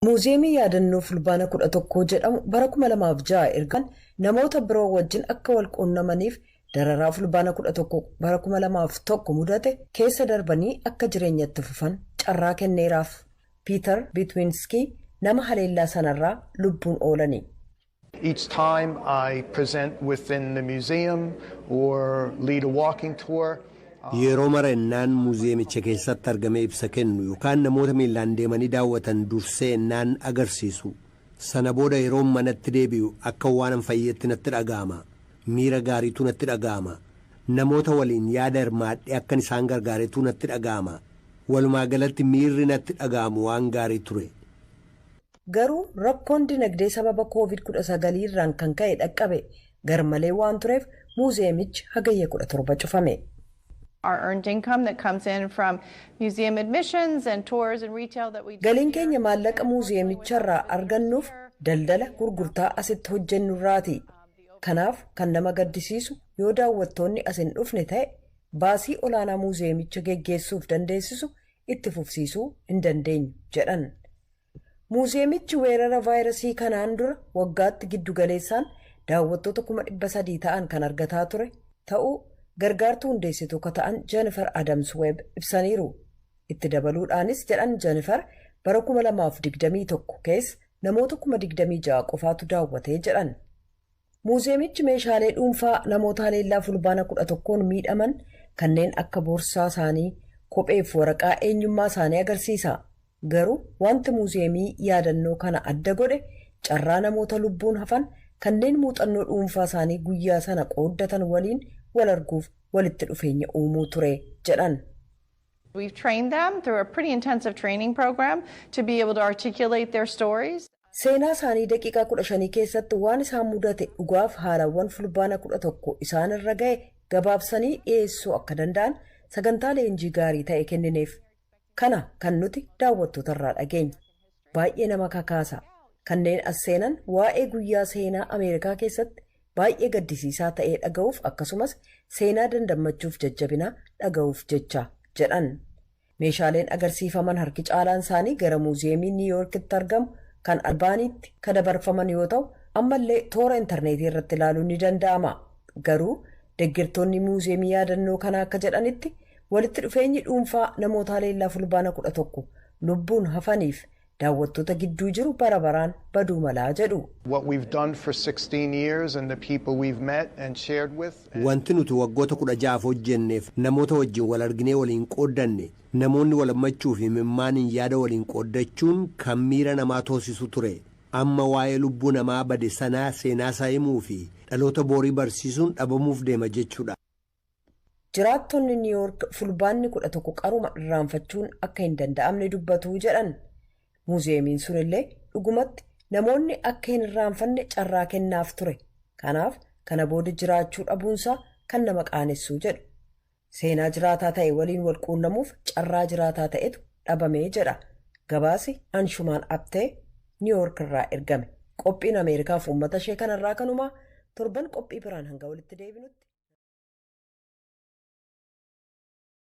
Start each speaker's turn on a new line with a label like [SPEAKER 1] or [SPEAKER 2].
[SPEAKER 1] Muuziyeemii yaadannoo Fulbaana 11 jedhamu bara 2006 ergaan namoota biroo wajjin akka wal quunnamaniif, dararaa Fulbaana 11 bara 2001 mudate keessa darbanii akka jireenyatti fufan carraa kenneeraaf. Piiter Bitwinskii nama haleellaa sanarraa lubbuun oolani.
[SPEAKER 2] Each time I present within the museum or lead a walking tour,
[SPEAKER 3] Yeroo mara ennaan muuziyeemicha keessatti argamee ibsa kennu yookaan namoota miillaan deemanii daawwatan dursee ennaan agarsiisu, sana booda yeroo manatti deebi'u akka waan fayyetti natti dhaga'ama. Miira gaariitu natti dhaga'ama. Namoota waliin yaada hirmaadhee akkan isaan gargaaretu natti dhaga'ama. Walumaa galatti miirri natti dhaga'amu waan gaarii ture.
[SPEAKER 1] Garuu rakkoon dinagdee sababa Covid-19 irraan kan ka'e dhaqqabe garmalee waan tureef muuziyeemichi Hagayya 17 cufame.
[SPEAKER 4] Our earned income that comes in from museum admissions and tours and retail that we do.
[SPEAKER 1] Galiin keenya maallaqa muuziyeemicharraa argannuuf daldala gurgurtaa asitti hojjennurraati. Kanaaf kan nama gaddisiisu, yoo daawwattoonni as hin dhufne ta'e, baasii olaanaa muuziyeemicha geggeessuuf dandeessisu itti fufsiisuu hin dandeenyu, jedhan. Muuziyeemichi weerara vaayirasii kanaan dura waggaatti giddugaleessaan daawwattoota 300,000 ta'an kan argataa ture ta'uu gargaartuu hundeessituu akka ta'an Jennifer Adams Webb ibsaniiru. Itti dabaluudhaanis jedhan Jennifer, bara 2021 keessa namoota 26,000 qofaatu daawwatee jedhan. Muuziyeemichi meeshaalee dhuunfaa namoota haleellaa Fulbaana 11n miidhaman kanneen akka boorsaa isaanii, kopheef waraqaa eenyummaa isaanii agarsiisa. Garuu wanti muuziyeemii yaadannoo kana adda godhe carraa namoota lubbuun hafan kanneen muuxannoo dhuunfaa isaanii guyyaa sana qooddatan waliin wal arguuf walitti dhufeenya uumuu ture jedhan.
[SPEAKER 4] We've trained them through a pretty intensive training program to be able to articulate their stories.
[SPEAKER 1] Seenaa isaanii daqiiqaa 15 keessatti waan isaan mudate, dhugaaf haalawwan Fulbaana 11 isaan irra ga'e gabaabsanii dhiyeessuu akka danda'an sagantaa leenjii gaarii ta'e kennineef. Kana kan nuti daawwattoota irraa dhageenya. Baay'ee nama kakaasa. Kanneen as seenan waa'ee guyyaa seenaa Ameerikaa keessatti baay'ee gaddisiisaa ta'ee dhaga'uuf, akkasumas seenaa dandammachuuf jajjabinaa dhaga'uuf jecha, jedhan. Meeshaaleen agarsiifaman harki caalaan isaanii gara muuziyeemii Niiwuyoorkitti argamu kan Albaaniitti kan dabarfaman yoo ta'u, ammallee toora intarneetii irratti ilaaluun ni danda'ama. Garuu deeggartoonni muuziyeemii yaadannoo kanaa akka jedhanitti, walitti dhufeenyi dhuunfaa namoota haleellaa Fulbaana 11 lubbuun hafaniif daawwattoota gidduu jiru bara baraan baduu malaa jedhu.
[SPEAKER 2] What we've done for 16 years and the people we've met and shared with.
[SPEAKER 3] Wanti nuti waggoota 16f hojjenneef namoota wajjin wal arginee waliin qooddanne, namoonni wal hammachuu fi mimmaaniin yaada waliin qooddachuun kan miira namaa toosisu ture. Amma waa'ee lubbuu namaa bade sanaa seenaa isaa himuu fi dhaloota boorii barsiisuun dhabamuuf deema jechuudha.
[SPEAKER 1] Jiraattonni Niiwuyoork Fulbaanni 11 qaruma irraanfachuun akka hin danda'amne dubbatu jedhan. Muuziyeemiin sunillee dhugumatti namoonni akka hin irraanfanne carraa kennaaf ture. Kanaaf kana booda jiraachuu dhabuunsaa kan nama qaanessuu jedhu. Seenaa jiraataa ta'e waliin wal quunnamuuf carraa jiraataa ta'etu dhabamee jedha. Gabaasi Anshumaan Abtee Niiwuyoork irraa ergame. Qophiin Ameerikaaf uummata ishee kanarraa kanumaa. Torban qophii biraan hanga walitti deebinutti.